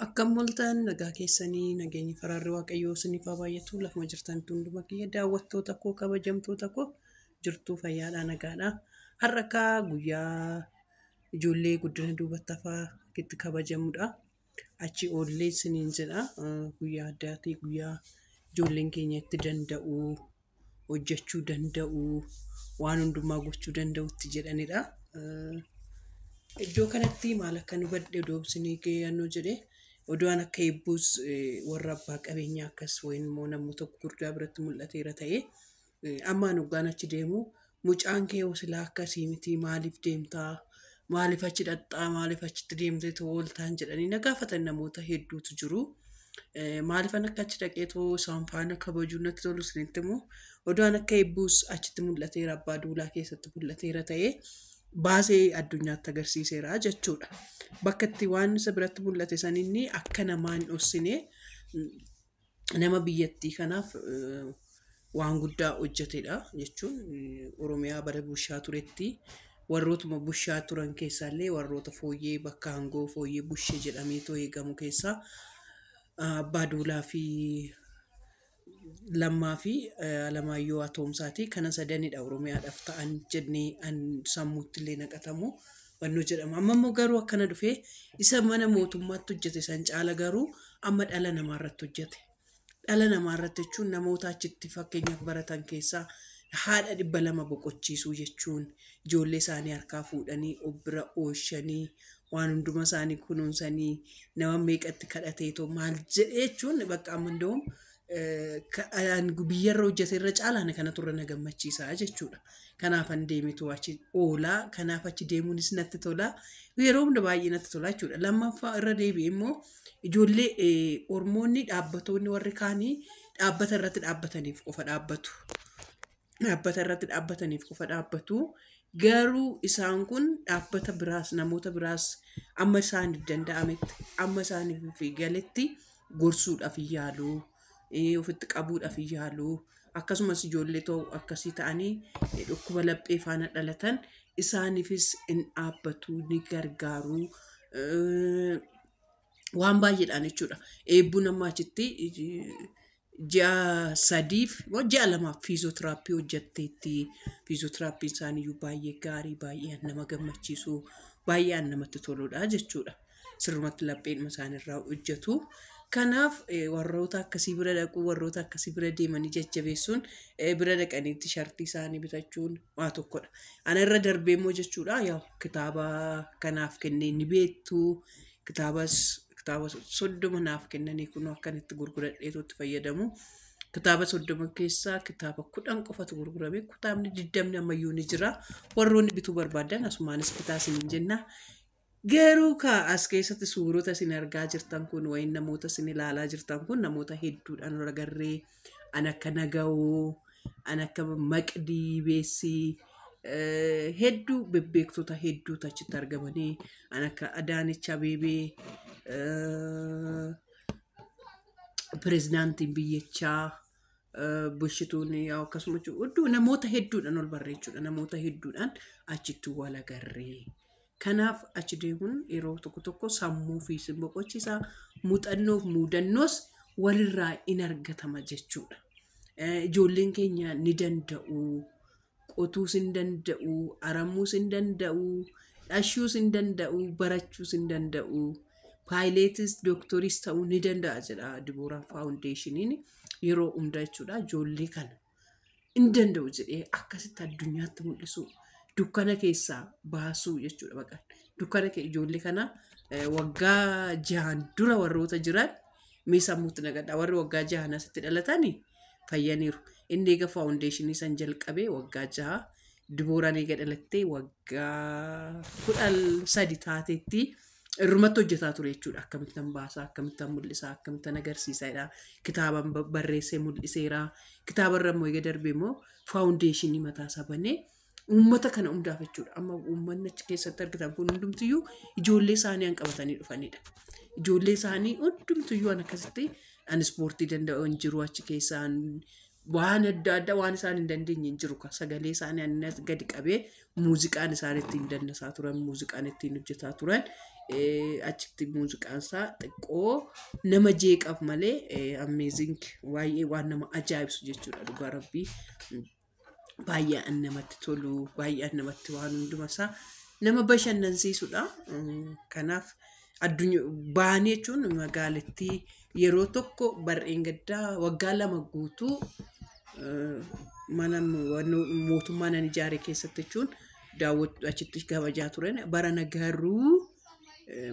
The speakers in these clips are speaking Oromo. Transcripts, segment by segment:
Akkam ooltan nagaa keessanii nageenyi faraarri waaqayyoo isiniif haa baay'atu lafuma jirtanitti hunduma kiyya daawwattoota koo kabajamtoota koo jirtuu fayyaadhaa nagaadhaa. Har'a akka guyyaa ijoollee guddina duubatti hafaa itti kabajamudha. Achi oollee isiniin jedha. Guyyaa addaati guyyaa ijoolleen keenya itti danda'u hojjechuu danda'u waan hundumaa gochuu danda'u itti jedhanidha. Iddoo kanatti maal akka nu badhe odoo isinii geeyannoo jedhee odoon akka eebbuus warra abbaa qabeenyaa akkas wayin immoo namoota gurguddaa biratti mul'ateera ta'ee ammaan hoggaan achi deemu mucaan kee hoo silaa akkasii miti maaliif deemtaa maaliif achi dhaqxaa maaliif achitti deemtee too ooltaan jedhanii na gaafatan namoota hedduutu jiru. Maaliifan akka achi dhaqee too isaan faana kabajuu natti tolu isinitti immoo odoon akka eebbuus achitti mul'ateera abbaa duulaa keessatti mul'ateera ta'ee baasee addunyaatti agarsiiseera jechuudha. Bakka itti waan isa biratti mul'ate san inni akka namaa hin dhoksine nama biyyattii kanaaf waan guddaa hojjetedha jechuun Oromiyaa bara bushaa turetti warrootuma bushaa turan keessaallee warroota fooyyee bakka aangoo fooyyee bushee jedhameetoo eegamu keessaa abbaa duulaa fi Lammaa fi Alamaayyoo Atoomsaati. Kana sadanidha Oromiyaadhaaf ta'an jennee an sammuutti illee naqatamu wannoo jedhama. Amma immoo garuu akkana dhufee isa mana mootummaatti hojjete san caala garuu amma dhala namaa irratti hojjete. Dhala namaa irratti jechuun namoota achitti fakkeenyaaf baratan keessaa haadha 200 boqochiisuu jechuun ijoollee isaanii harkaa fuudhanii of bira oolchanii waan hunduma isaanii kunuunsanii nama meeqatti kadhateetoo maal jedhee jechuun bakka amma nda'uun biyyarra hojjete irra caalaan kana turre na gammachiisa jechuudha. Kanaaf an deemetu achi oolaa kanaaf achi deemuunis natti tola yeroo hunda baay'ee natti tola jechuudha. Lammaffaa irra deebi'e immoo ijoollee ormoonni dhaabbatoonni warri kaanii dhaabbata irratti dhaabbataniif qofa dhaabbatu. Dhaabbata irratti dhaabbataniif qofa dhaabbatu. Garuu isaan kun dhaabbata biraas namoota biraas amma isaaniif danda'ametti amma isaaniif galetti gorsuudhaaf yaalu ofitti qabuudhaaf yaalu akkasumas ijoollee ta'u akkasii ta'anii dhukkuba laphee faana dhalatan isaaniifis hin dhaabbatu ni gargaaru. Waan baay'eedhaan jechuudha. Eebbuun amma achitti ji'a 3f ji'a 2f fiizootiraappii hojjetteetti. Fiizootiraaappiin isaaniiyyuu baay'ee gaarii baay'ee nama gammachiisu baay'ee namatti toludha jechuudha. Sirrumatti lapheedhuma isaaniirraa hojjetu. Kanaaf warroota akkasii bira dhaquu warroota akkasii bira deemanii jajjabeessuun bira dhaqanii tishartii isaanii bitachuun waa tokkodha. Ana irra darbee immoo jechuudha yaa kitaaba kanaaf kennee ni beektu kitaabas kitaaba 30 naaf kennanii kun akkanitti gurguradheetu itti fayyadamu. Kitaaba 30 keessaa kitaaba 10 qofatu gurgurame kitaabni 20 ammayyuu ni jira. Warroonni bituu barbaadan asumaanis bitaa isiniin jenna. Garuu kaa as keessatti suurota isin argaa jirtan kun wayin namoota isin ilaalaa jirtan kun namoota hedduudhaan ol agarree an akka Nagawoo, an akka Maqdii Beessii hedduu bebbeektota hedduutu achitti argamanii an akka Adaanech Abeebee pirezidaantiin biyyichaa bulchituun akkasuma hedduu namoota hedduudhaan ol barreechuudha namoota hedduudhaan achitti wal agarree. Kanaaf achi deemuun yeroo tokko tokko sammuu fi boqochiisa muuxannoof muudannoos walirraa in argatama jechuudha. Ijoolleen keenya ni danda'u, qotuus hin danda'u, aramuus hin danda'u, dhashuus hin danda'u, barachuus hin danda'u, paayileetis dooktoris ta'uu ni danda'a jedha Dibooraa Faawundeeshiniin yeroo hundaa jechuudha ijoollee kana hin danda'u jedhee akkasitti addunyaatti mul'isu. Dukkana keessaa baasuu jechuudha maqaan. Dukkana ijoollee kana waggaa 6 dura warroota jiran mee sammuutti naqadha. Warri waggaa 6 asitti dhalatanii fayyaniiru. Inni eega faawundeeshinii san jalqabee waggaa 6 Dibooraan eega dhalattee waggaa 13 taateetti irrumatti hojjetaa ture jechuudha. Akkamittan baasaa, akkamittan mul'isaa, akkamittan agarsiisaa. Kitaaba barreessee mul'iseera. Kitaaba irra immoo eega darbee immoo faawundeeshinii mataasaa banee uummata kana hundaaf jechuudha. Amma uummanni achi keessatti argitan kun hundumtiyyuu ijoollee isaanii an qabatanii dhufanidha. Ijoollee isaanii hundumtiyyuu an akkasitti an ispoortii danda'u hin jiru achi keessaan waan adda addaa waan isaan hin dandeenye hin jiru. Sagalee isaanii an gadi qabee muuziqaan isaan ittiin dandasaa turan, muuziqaan ittiin hojjetaa turan Achitti muuziqaan isaa xiqqoo nama jeeqaaf malee amazing baay'ee waan nama ajaa'ibsu jechuudha dhugaa rabbii. Baay'ee an namatti tolu, baay'ee an namatti waan hunduma isaa nama bashannansiisudha. Kanaaf addunyaa baanii jechuun magaalattii yeroo tokko barreen gaddaa waggaa 2 guutuu mana mootummaa nan ijaare keessatti jechuun daawwachuu achitti kabajaa turan. Barana garuu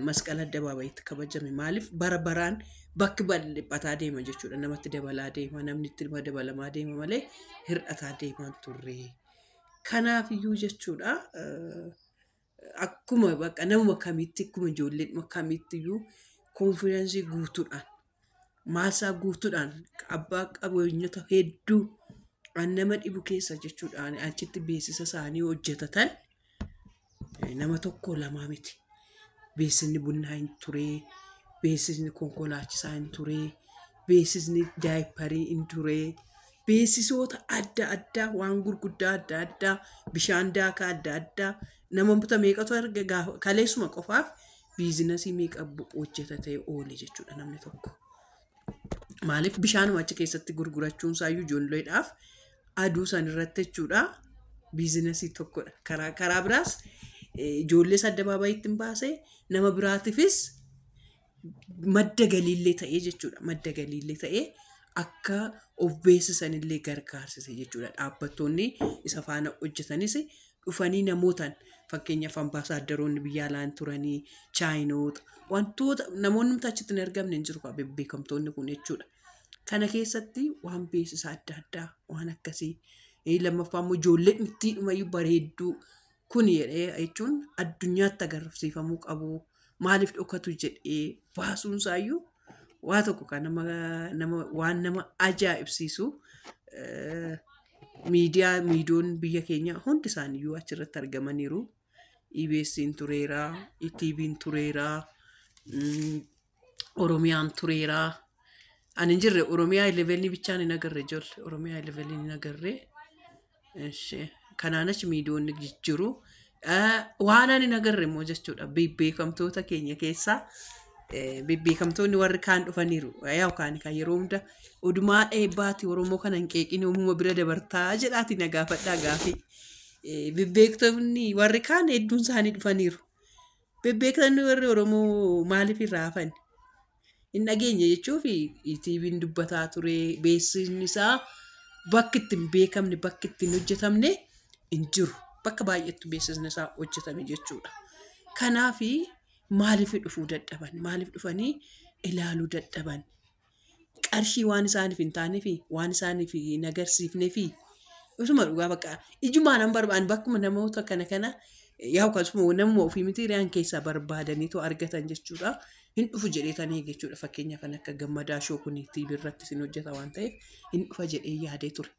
masqala addabaabayitti kabajame. Maaliif bara baraan bakki bal'ataa deema jechuudha. Namatti dabalaa deema, namni itti dabalamaa deema malee hir'ataa deemaa turre. Kanaafiyyuu jechuudha akkuma bakka namuma kamitti akkuma ijoollee kamittiyyuu konfidaansii guutuudhaan maasaa guutuudhaan abbaa qabeenyota hedduu an nama dhibu keessa jechuudhaan achitti beeksisa isaanii hojjetatan nama tokko lamaa miti. Beeksisni bunnaa hin turee, beeksisni konkolaachisaa hin turee, beeksisni daayipparii hin turee, beeksisoota adda addaa waan gurguddaa adda addaa bishaan daakaa adda addaa namoota meeqatu arga gaafa kaleessuma qofaaf biizinasii meeqa hojjetatee oole jechuudha namni tokko. Maaliif bishaanuma achi keessatti gurgurachuun isaayyuu ijoolleedhaaf aduu san irratti jechuudha biizinasii tokkodha. Karaa biraas ijoollees addabaabayitti hin baasee nama biraatiifis madda galiillee ta'ee jechuudha. Madda galiillee ta'ee akka of beeksisanillee gargaarsise jechuudha. Dhaabbattoonni isa faana hojjetanis dhufanii namootaan fakkeenyaaf ambaasaadarroonni biyya alaan turanii, chaayinoota, wantoota namoonni achitti hin argamne hin jiru bebbeekamtoonni kun jechuudha. Kana keessatti waan beeksisa adda addaa waan akkasii lammaffaa immoo ijoolleen itti dhumayyuu bareedduu kun jedhee jechuun addunyaatti agarsiifamuu qabu. Maaliif dhokatu jedhee baasuun isaayyuu waa tokko kan nama waan nama ajaa'ibsiisu. Miidiyaa miidiyoon biyya keenya hundi isaaniiyyuu achirratti argamaniiru. EBS'n tureera, ETV'n tureera, Oromiyaan tureera. Ani hin jirre Oromiyaa 11 bichaan hin agarre ijoollee. Oromiyaa 11 hin agarre. Kanaan achi miidiyoonni jijjiiru. Waan ani hin agarre immoo jechuudha bebbeekamtoota keenya keessaa bebbeekamtoonni warri kaan dhufaniiru. Yaa kaan kan yeroo hunda odumaa dheebbaati Oromoo kana hin qeeqin uumama bira dabartaa jedhaati na gaafadhaa gaafii. Bebbeektonni warri kaan hedduun isaanii dhufaniiru. Bebbeektonni warri Oromoo maaliif irraa hafan? Hin dhageenye jechuuf TV'n dubbataa ture beeksisni isaa bakki itti hin beekamne bakki itti hin hojjetamne hin jiru. Bakka baay'eetti beeksisni isaa hojjetame jechuudha. Kanaafi maaliif dhufuu dadhaban? Maaliif dhufanii ilaaluu dadhaban? Qarshii waan isaaniif hin taaneef waan isaaniif hin agarsiifneef osuma dhugaa bakka ijumaan an barbaadan bakkuma namoota kana kana yaa akkasuma namuma ofii miti hiriyaan keessaa barbaadaniitu argatan jechuudha. Hin dhufu jedheetanii jechuudha. Fakkeenyaaf kan akka gammadaa shoo kun TV irratti isin hojjeta waan ta'eef hin dhufa jedhee yaadee ture.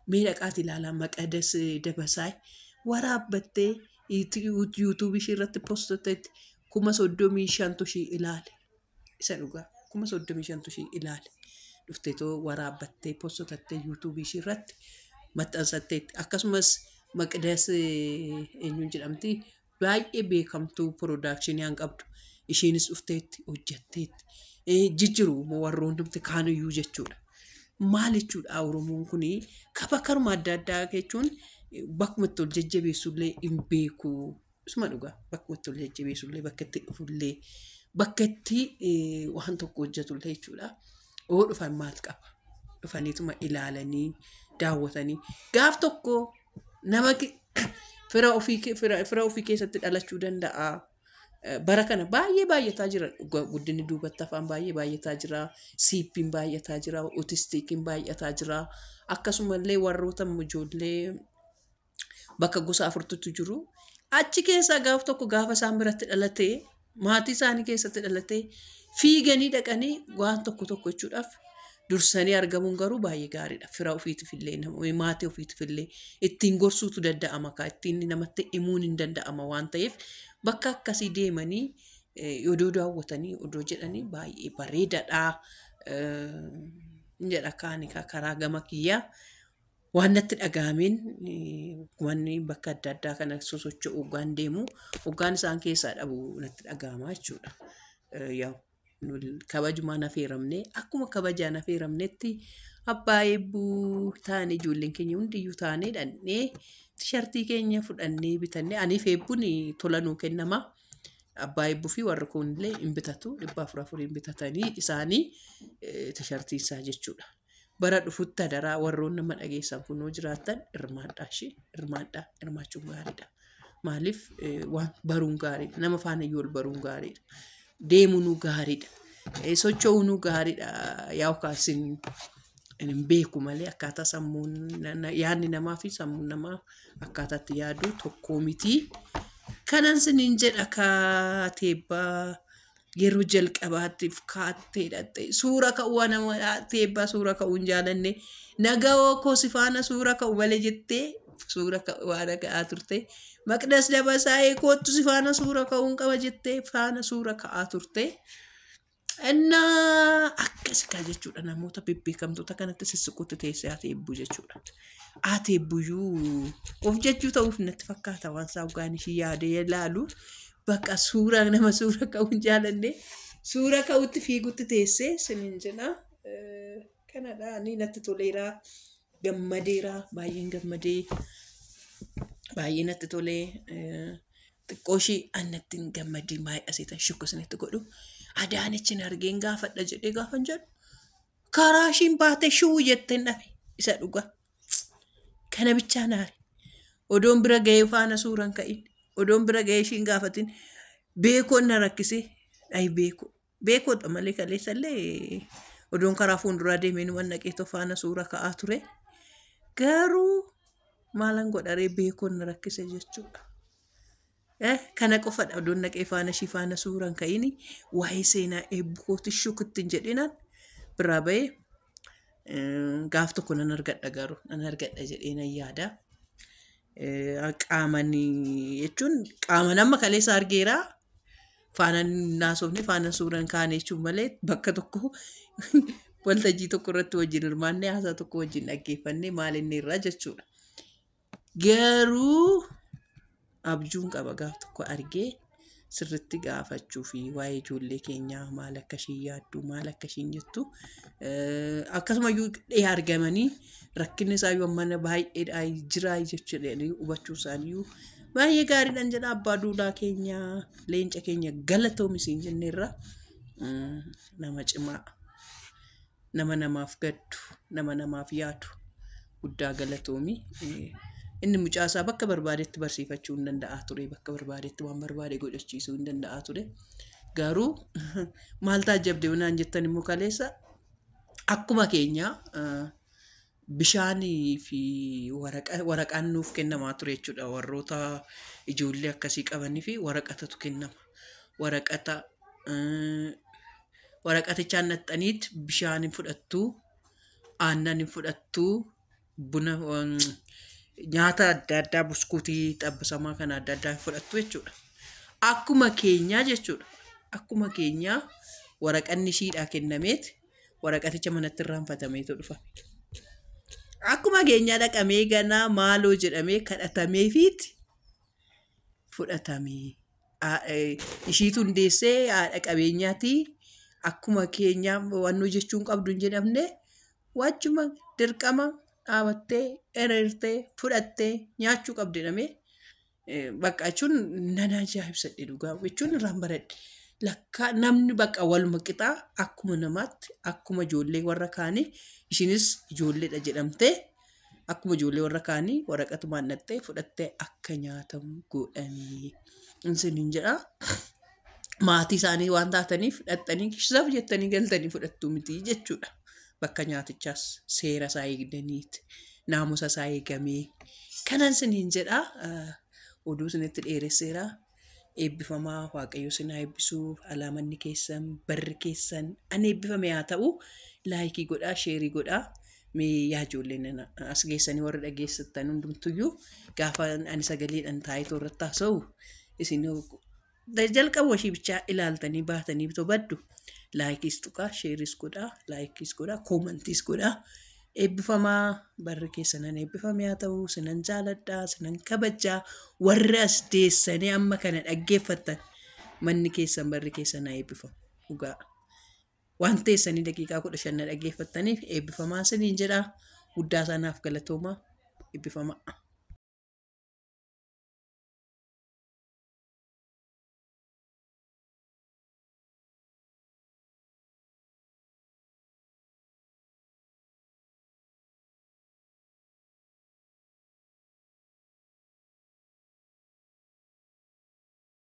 Mee dhaqaati ilaalaa Maqadas Dabasaay waraabbattee yuutuubii ishee irratti postoteetti 35,000 ishee ilaale. Isa dhugaa 35,000 ishee ilaale. Dhufteetoo waraabbattee postotattee yuutuubii ishee irratti maxxansatteetti. Akkasumas Maqdas eenyuun jedhamti baay'ee beekamtuu piroodakshinii han qabdu. Isheenis dhufteetti hojjetteetti. Jijjiiru warroonni kaaniyyuu jechuudha. Maal jechuudha Oromoon kun kaba karuma adda addaa jechuun bakkuma itti ol jajjabeessullee hin beeku. Isuma dhugaa bakkuma itti ol jajjabeessullee bakka itti dhufullee bakka itti waan tokko hojjetullee jechuudha. Oo dhufan maal qaba? Dhufaniituma ilaalanii daawwatanii gaaf tokko nama fira ofii keessatti dhalachuu danda'a. Bara kana baay'ee baay'ataa jira. Guddinni duubatti afaan baay'ee baay'ataa jira. Siippiin baay'ataa jira. Otistiikiin baay'ataa jira. Akkasumallee warroota ijoollee bakka gosa afurtutu jiru. Achi keessaa gaaf tokko gaafa isaan biratti dhalatee maatii isaanii keessatti dhalatee fiiganii dhaqanii waan tokko tokko jechuudhaaf dursanii argamuun garuu baay'ee gaariidha. Fira ofiitiif illee maatii ofiitiif illee ittiin gorsuutu danda'ama kaa ittiin namatti himuun hin danda'ama waan ta'eef bakka akkasii deemanii odoo daawwatanii odoo jedhanii baay'ee bareedaadha. Jedha kaani karaa gama kiyyaa. Waan natti dhaga'ameen wanni bakka adda addaa kana sosocho'u hoggaan deemu hoggaan isaan keessaa dhabu natti dhaga'ama jechuudha. Yaa'u kabajumaan affeeramne akkuma kabajaan affeeramnetti abbaa eebbuu taane ijoolleen keenya hundiyyuu taanee dhannee tishartii keenya fudhannee bitannee aniif eebbuun tola nuu kennama. Abbaa eebbuu fi warri kuunillee hin bitatu 400 hin bitatanii isaanii tishartii isaa jechuudha. Bara dhufutti adaraa warroon nama dhageessan kunoo jiraattan hirmaadhaa ishee hirmaadhaa hirmaachuun gaariidha. Maaliif waan baruun gaariidha. Nama faana iyyuu ol baruun gaariidha. Deemuunuu gaariidha. Socho'uunuu gaariidha. Yaa'u kaasin hin beeku malee akkaataa sammuun yaadni namaa fi sammuun namaa akkaataa itti yaadu tokkoo miti. Kanan siniin jedha kaateebbaa yeroo jalqabaatiif kaattee hidhatte suura ka'uu nama teebbaa suura ka'uu hin jaalanne nagawoo koo si faana suura ka'u malee jettee suura ka'uu waan ka'aa turte Maqdas Dabasaa'ee koottu si faana suura ka'uun qaba jettee faana suura ka'aa turte. Innaa akkas kaa jechuudha namoota bebbeekamtoota kanatti sissiquutti teessee ati eebbuu jechuudha. Ati eebbuyyuu of jechuu ta'uuf natti fakkaata waan isaa hoggaan ishii yaadee ilaalu bakka suuraa nama suura ka'uu hin jaalanne suura ka'utti fiigutti teessee siniin jedha. Kanadha ani natti toleera gammadeera baay'een gammadee baay'ee natti tolee xiqqoo ishii an natti hin gammadiin baay'ee asiitan shukku isinitti godhu. Adaanichin argeen gaafadha jedhee gaafan jedhu karaa ishiin baate shuu jetteen dhabe isa dhuga. Kana bichaa naare. Odoon bira ga'ee faana suuraan ka'in. Odoon bira ga'ee ishiin gaafatin beekoon na rakkisee ayi beekoo. Beekoodha malee kaleessallee odoon karaa fuulduraa deemee numan naqee faana suura ka'aa ture. Garuu maalan godharee beekoon na rakkise jechuudha. Kana qofadha odoon naqee faana ishii faana suuraan ka'ini waa'ee seenaa eebbu kooti shukutti hin jedhinaan biraa ba'ee gaaf tokko nan argadha garuu nan argadha jedhee nan yaada. Qaaman jechuun qaama nama kaleessa argeera faana naasofne faana suuraan kaane jechuun malee bakka tokko waltajjii tokko irratti wajjin hirmaannee haasaa tokko wajjin dhaggeeffannee maal inni irraa jechuudha. Garuu abjuun qaba gaaf tokko argee sirritti gaafachuu fi waa'ee ijoollee keenyaa maal akka ishiin yaaddu maal akka ishiin jettu akkasumayyuu dhiyee argamanii rakkinni isaayyuu mana baay'eedha jira jechuudha hubachuu isaaniiyyuu baay'ee gaariidhaan jedha abbaa duulaa keenya leenca keenya galatoomi siin jenneerra nama cimaa nama namaaf gaddu nama namaaf yaadu guddaa galatoomi. Inni mucaasaa bakka barbaadetti barsiifachuu hin danda'a ture. Bakka barbaadetti waan barbaade godhachiisuu hin danda'a ture. Garuu maal taajjabde naan jettan immoo kaleessa akkuma keenya bishaanii fi waraqaan nuuf kennamaa ture jechuudha. Warroota ijoollee akkasii qabanii fi waraqatatu kennama. Waraqata waraqatichaan naxxaniit bishaan hin fudhattu, aannan hin fudhattu, buna nyaata adda addaa buskuutii xabbasamaa kana adda addaa hin fudhattu jechuudha. Akkuma keenyaa jechuudha. Akkuma keenyaa waraqanni ishiidhaa kennameet waraqaticha manatti irraanfatameetu dhufa. Akkuma keenyaa dhaqamee ganaa maaloo jedhamee kadhatameefiiti fudhatamee. Ishiitu hundeessee haadha qabeenyaati. Akkuma keenyaa wannoo jechuun qabdu hin jedhamne wajjuma dirqama dhaabattee hiriirtee fudhattee nyaachuu qabdi jedhamee bakka jechuun nan ajaa'ibsadhe dhugaa jechuun irraan baradhe. Lakkaa namni bakka waluma qixaa akkuma namaatti akkuma ijoollee warra kaanii ishiinis ijoolleedha jedhamtee akkuma ijoollee warra kaanii waraqatumaan naqxee fudhattee akka nyaatamu godhamee isiniin jedha. Maatii isaanii waan taataniif dhaqxanii saf jettanii galtanii fudhattuu miti jechuudha. Bakka nyaatichaas seera isaa eegdaniiti naamusa isaa eegamee kanan isiniin jedha. Oduu isinitti dheeresseera. Eebbifamaa Waaqayyo isin haa eebbisuu. Alaamanni keessan barri keessan an eebbifame haa ta'u. Laayikii godhaa, sheerii godhaa. Mee yaa ijoolleen as geessanii warri dhageessattan hundumtuyyuu gaafa ani sagaleedhaan taa'ee irratti haasa'u isin jalqaba ishii bichaa ilaaltanii baatanii bitoo baddu. Laayikiis tuqaa, sheeris godhaa, laayikiis godhaa, koomantiis godhaa. Eebbifamaa, barri keessanan eebbifame haa ta'u, sinan jaaladhaa, sinan kabajaa, warri as deessanii amma kana dhaggeeffattan manni keessan barri keessan haa eebbifamu. Dhugaa. Waan teessanii daqiiqaa 15 na dhaggeeffattaniif eebbifamaa isiniin jedhaa. Guddaa isaanaaf galatoomaa. Eebbifamaa.